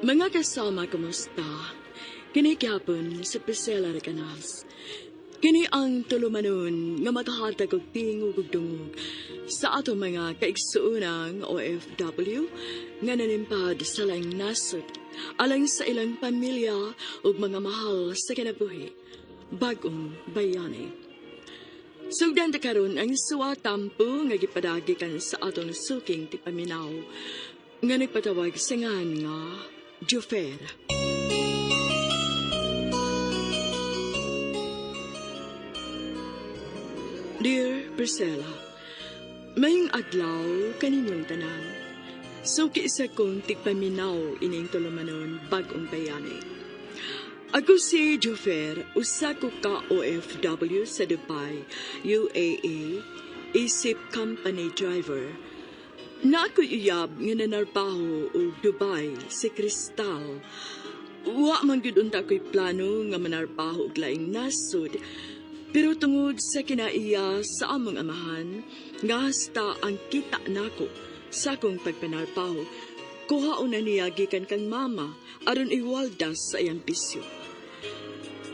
Mga kasama, kumusta? Kini gyapon sa Priscilla Recanas. Kini ang tulumanon nga makahatag og tingog ug dungog sa atong mga kaigsuonang OFW nga nanimpad sa laing nasod alang sa ilang pamilya ug mga mahal sa kinabuhi. Bagong bayani. Sugdan ta karon ang suwatampo nga gipadagi kan sa atong suking tipaminaw nga nagpatawag sa ngan nga Jofer. Dear Priscilla, mayong adlaw kaninyong tanan. Suki sa kong tigpaminaw ining tulumanon bagong bayani. Ako si Jofer, usa ko ka OFW sa Dubai, UAE, isip company driver. Na ako uyab nga nanarbaho og Dubai si Kristal. Wa man gyud unta ko'y plano nga manarbaho og laing nasod. Pero tungod sa kinaiya sa among amahan, nga hasta ang kita nako sa akong pagpanarbaho, kuhaon na niya gikan kang mama aron iwaldas sa iyang bisyo.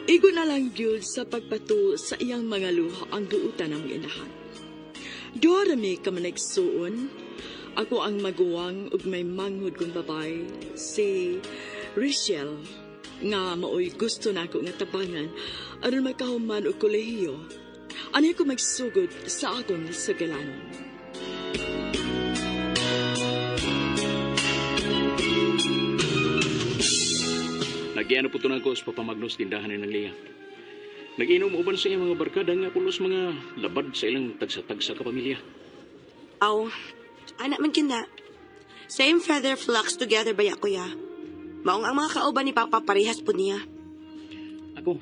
Igo na lang gyud sa pagpato sa iyang mga luha ang duutan ng inahan. Duha ra mi ka manigsuon. Ako ang maguwang ug may manghod kong babae, si Richelle, nga maoy gusto nako nga tabangan aron makahuman og kolehiyo. Anay ko magsugod sa akong sugalanon. Nagyano po ko sa papamagnos tindahan ni ng Lia. Nag-inom uban sa iyang mga barkada nga pulos mga labad sa ilang tagsa-tagsa ka pamilya. Aw, anak man kina. Same feather flocks together ba ya, kuya? Maong ang mga kauban ni Papa parehas po niya. Ako,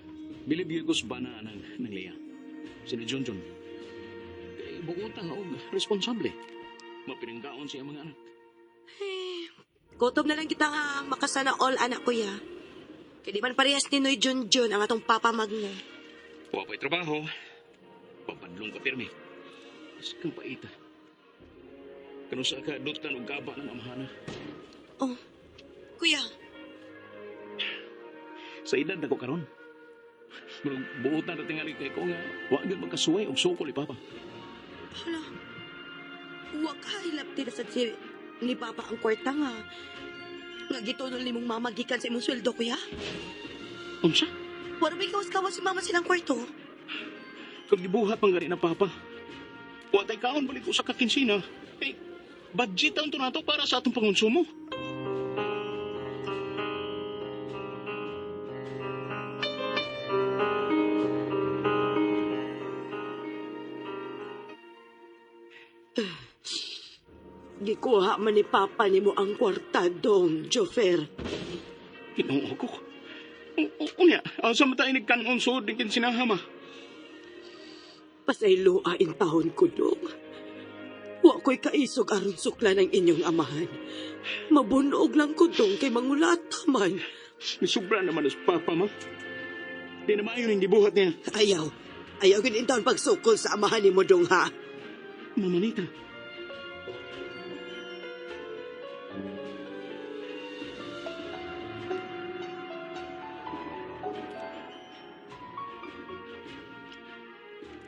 bilib yun ko sa bana ng Lia. Sina John John. Kay buutan og responsable. Mapinanggaon siya mga anak. Eh, gutom na lang kita nga makasana all anak kuya. Kaya di man parehas ni Noy John John ang atong Papa Magno. Wa pa'y trabaho. Papadlong ka pirmi. Mas kang paita. Kano sa ka dutan og gaba ng amahana. Oh, kuya, Sa edad na ko karon. Murag buutan na tingali kay ko nga wa gyud magkasuway og sukol ni Papa. hala. Wa ka hilapti na sa si ni Papa ang kwarta nga. Nga gitunol ni mong mama gikan sa imong sweldo, kuya. Unsa? Wala may kawas-kawas si mama silang kwarto. Kung gibuhat man gani na Papa. Wa tay kaon balik ko sa kakinsina. Kay budget ang to nato para sa atong pangonsumo. Gikuha man ni Papa nimo ang kwarta dong, Jofer. Ginoo ko. Unya, asa man tayo nagkanon sud ng kinsinaha ma? Pasayloa in taon ko dong. Wa ko'y kaisog aron sukla ng inyong amahan. Mabunog lang ko dong kay mangulata man. Nisubra naman as Papa ma. Di na maayo ning gibuhat niya. Ayaw. Ayaw gid in taon pagsukol sa amahan nimo dong ha. Mamanita.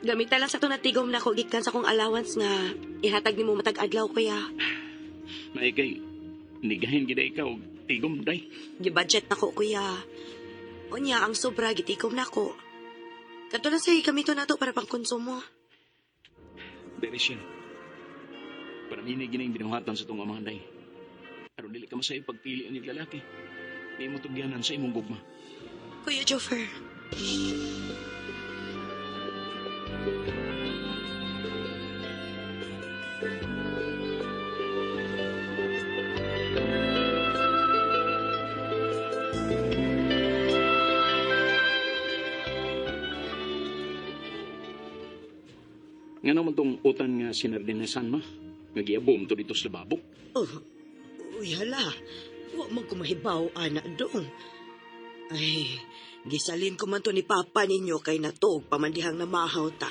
Gamita lang sa itong natigom na ko gikan sa akong allowance nga ihatag nimo matag adlaw kuya. May kay nigahin gid ikaw og tigom day. Gi-budget na ko kuya. Unya ang sobra gitikom na ko. Kadto na say gamito nato para pangkonsumo. Dere siya. Para minay gining binuhatan sa tong amahan day. Aron dili ka masayop pagpili ang lalaki. Di mo tugyanan sa imong gugma. Kuya Jofer. Nga naman tong utan nga sinardinasan ma. Nga giabom to dito sa lababo. Oh, uy, hala. Wa man ko mahibaw, anak dong. Ay, gisalin ko man to ni Papa ninyo kay natuog pamandihang namahaw ta.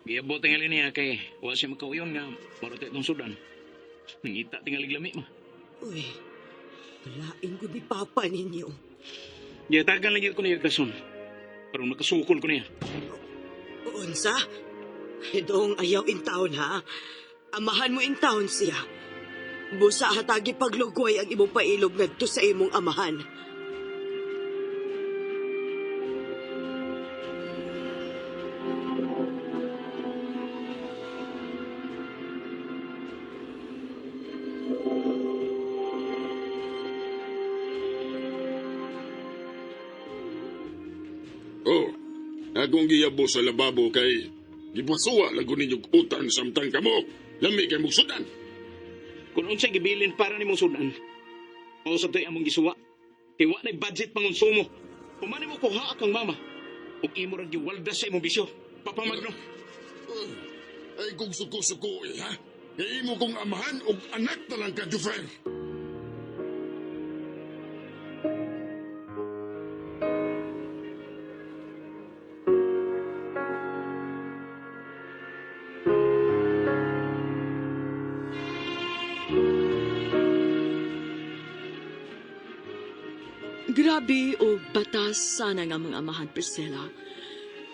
Giabot tingali niya kay wa siya makauyon nga maro itong sudan. Nangita tingali lami ma. Uy, Lain ko ni Papa ninyo. Gihatagan lang gyud ko niya rason. Aron makasukol ko niya. Unsa? Dong, ayaw in town ha. Amahan mo in town siya. Busa hatagi paglugoy ang imong pailob ngadto sa imong amahan. Oh, akong giyabo sa lababo kay gipasuwa lago ninyong utang samtang kamo. Lami kay mugsudan. Kung unsay gibilin para nimong sudan, mao sa to'y among gisuwa. Kay wa na'y budget pangonsumo. Humani mo kuha kang mama. Ug imo ra giwalda sa imong bisyo. Papa Magno, Oh, ay kung suko-suko eh, ha? Kay imo kong amahan og anak na lang ka, Jufer. Grabe o batas sana nga mga amahan, Priscilla.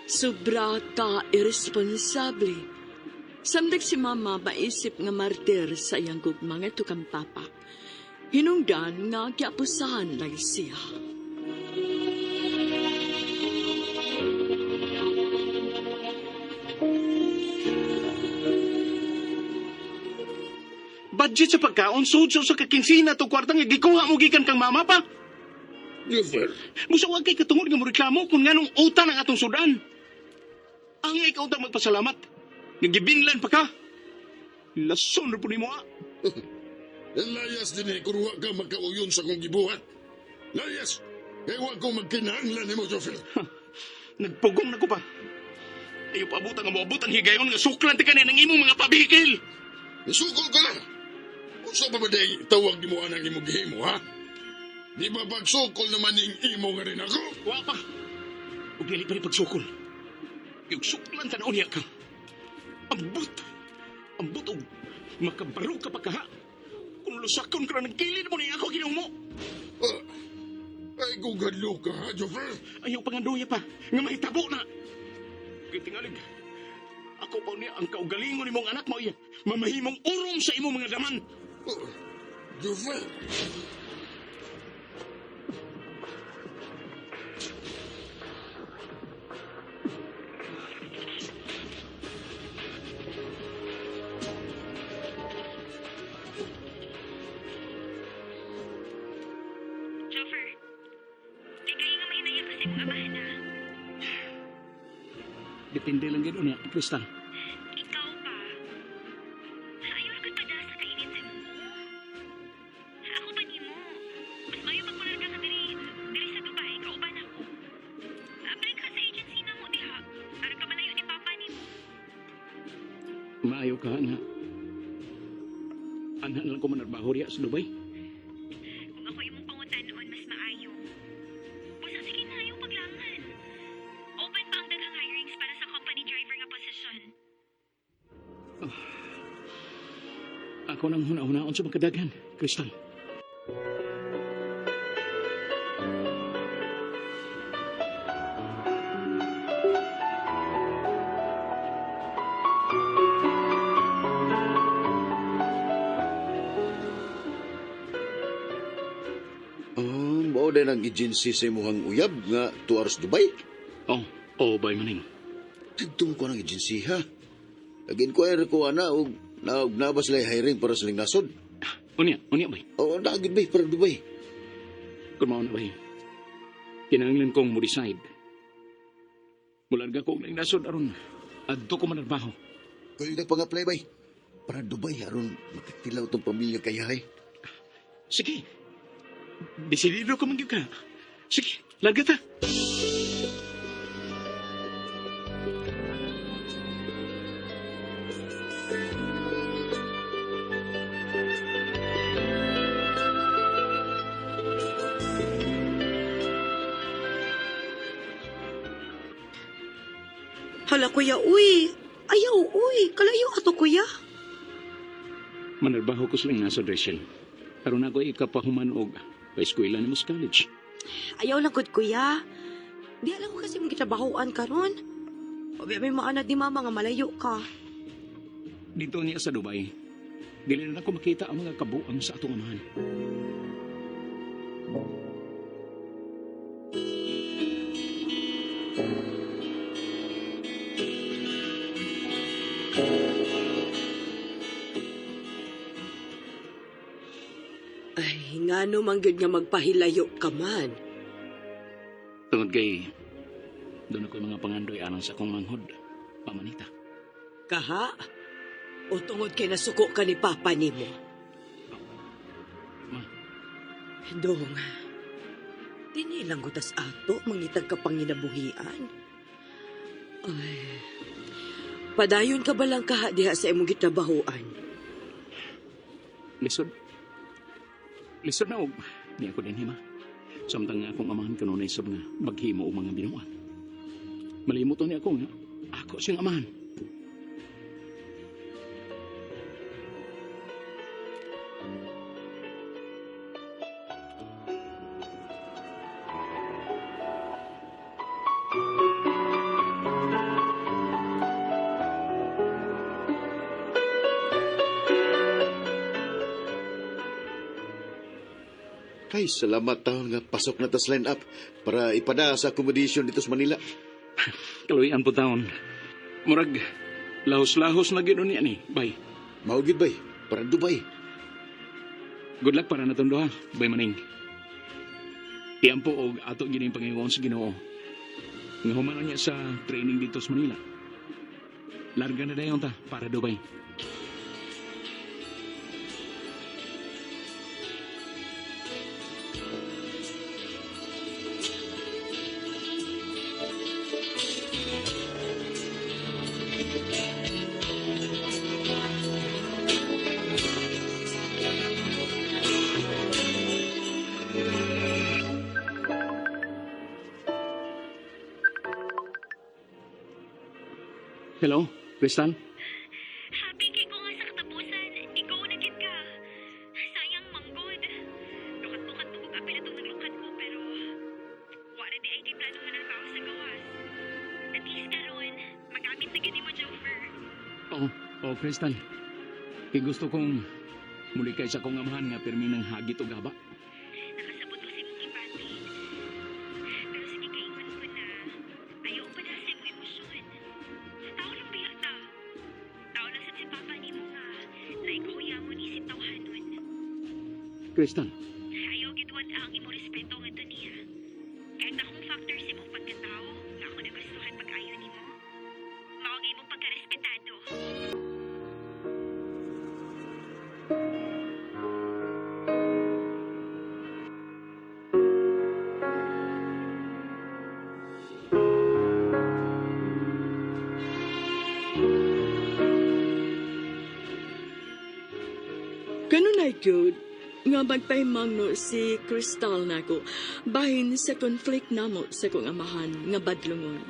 Sobra ka irresponsable. Samdag si mama maisip nga martir sa iyang gugma nga tukang papa. Hinungdan nga giapusahan lang siya. Budget sa pagkaon, sud sa kakinsina to kwarta nga gikuha mo gikan kang mama pa. Jufer, Busa wa kay katungod nga moreklamo kung nganong utan ang atong sudan. Ang ikaw ta magpasalamat. Nga gibinlan pa ka. Lason ra po nimo ah. layas din eh, kung wa ka magkauyon sa kong gibuhat. Layas! Kay wa ko magkinahanglan nimo, Jufer. Nagpugong na ko pa. Ayaw paabot ang moabot ang higayon nga suklan ti kanin ang imong mga pabikil. Isukol ka na! Unsa pa ba day tawag nimo anang imong gihimo, ha? Di ba pagsukol naman ning imo nga rin ako? Wa pa. Ug dili pa ni pagsukol. Yung suklan tan niya ka. Ambot. Ambot og makabaro ka pa kaha. Kung lusakon ka na ng kilid mo ni ako ginumo. Ah, ay kung gadlo ka, ha, Jofer? Ayaw panganduya pa nga mahitabo na. Kitingalig. Ako pa niya ang kaugalingon nimong anak mo iya. Mamahimong urong sa imong mga daman. Oh, Jofer! Joffer, di kayo nga may naiyak kasi mong amahan na. Depende lang gid niya, Crystal. Ikaw pa. Ayaw ra pa sa kainit sa imong buo. Ako pa nimo. Mas mayo pagpular ka sa diri, diri sa Dubai, kauban ako. Apply ka sa agency na mo diha. Aron ka malayo ni Papa nimo. Maayo ka nga. Anhan lang ko manarbaho riya sa Dubai. Kung ako imong pangutan-on, mas maayo. Busa sige na, ayaw paglangan. Open pa ang daghang hirings para sa company driver nga posisyon. Ako nang huna-hunaon sa makadaghan, Crystal. Mao din ang agency sa imuhang uyab nga 2 hours Dubai. Oh, oh, bay maning. Tigtong ko ng agency ha. Nag-inquire ko ana og na og naba sila hiring para sa nasod. Unya, unya bay. Oo, naagid bay para Dubai. Kung mao na bay. Kinahanglan kong mo decide. Mularga ko og laing nasod aron adto ko manarbaho. Kung nagpang-apply bay para Dubai aron makatilaw tong pamilya kay hay. Sige. Desidido ka man gyud ka. Sige, larga ta. Hala kuya, uy. Ayaw, uy. Kalayo ato kuya. Manarbaho ko sa laing nasod, Rachel. Karon ako ikapahuman og paeskwela nimo sa college. Ayaw lang gud, kuya. Di alam ko kasi mong gitrabahoan karon. Obi may maanad ni mama nga malayo ka. Dito niya sa Dubai, dili na ako makita ang mga kabuang sa atong amahan. Ay, ngano man gyud nga magpahilayo ka man. Tungod kay doon ako mga pangandoy alang sa akong manghod, pamanita. Kaha? O tungod kay nasuko ka ni Papa nimo? Ma. Dong, dinilang gutas ato, mangitag ka panginabuhian. Ay, padayon ka ba lang kaha diha sa imong gitrabahoan? Lisod. Lisod na og di ako din hima. Samtang nga akong amahan kanunay sa mga maghimo o mga binuan. Malimot niya ako nga ako siyang amahan. Kay salamat taon nga pasok na tas line up para ipada sa accommodation dito sa Manila. Kaluyan po taon. Murag lahos-lahos na gid niya ni. Bay. Mao gid bay, para Dubai. Good luck para natong duha. Bay maning. Iyan po og ato gid ang Panginoon sa Ginoo. Nga humano niya sa training dito sa Manila. Larga na dayon ta para Dubai. Hello, Crystal? Happy kay ko nga sa katapusan. Ikaw na gid ka. Sayang manggod. Lukat-lukat ko kapil atong naglukat ko pero wala di ay kay plano nga nagbawas sa gawas. At least karon, magamit na gid mo Jofer. Oo, oh, Crystal. Kay gusto kong muli kay sa kong amahan nga pirmi ng hagit og haba. Nakasabot ko sa imong gibati. Pero sige kaingon ko na ayaw pa na sa imong emosyon. Tao lang biya ta. Tao lang sad si Papa nimo nga na ikaw yamon isip tawhanon. Crystal, Ayaw gidwat ang imong respeto ngadto niya. Kahit akong factor sa imong pagkatao nga ako nagustuhan pag-ayo nimo. Mao ang imong pagkarespetado. Kanunay gyud nga magpahimangno si Crystal nako bahin sa conflict namo sa kong amahan nga badlungon.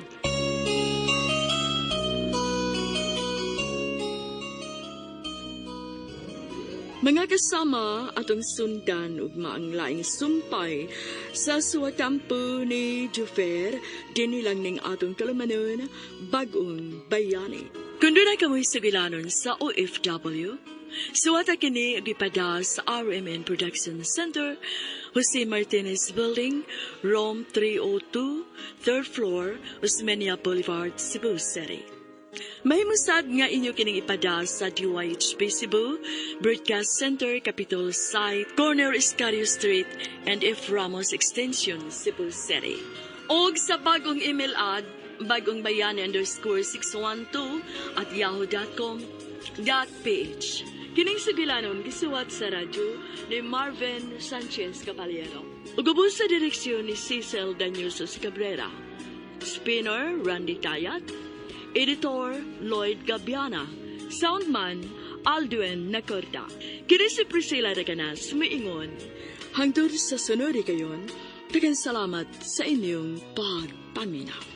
Mga kasama atong sundan ug maang laing sumpay sa suwatampo ni Jufer dinhi lang ning atong kalumanon bag-ong bayani. Kung doon kamoy sugilanon sa OFW, suwata kini gipada sa RMN Production Center, Jose Martinez Building, Room 302, 3rd floor, Osmeña Boulevard, Cebu City. Mahimusad nga inyo kining ipada sa DYHP Cebu, Broadcast Center, Capitol Site, Corner Escario Street, and F. Ramos Extension, Cebu City. Og sa bagong email ad, bagongbayani_612 at yahoo.com.ph. Kining sugilanon gisuwat sa radyo ni Marvin Sanchez Caballero. Ug ubos sa direksyon ni Cecil Danielsos Cabrera. Spinner Randy Tayat, Editor Lloyd Gabiana, Soundman Aldwin Nacorda. Kini si Priscilla Reganas, miingon. Hangtod sa sunod kayon, daghang salamat sa inyong pagpaminaw.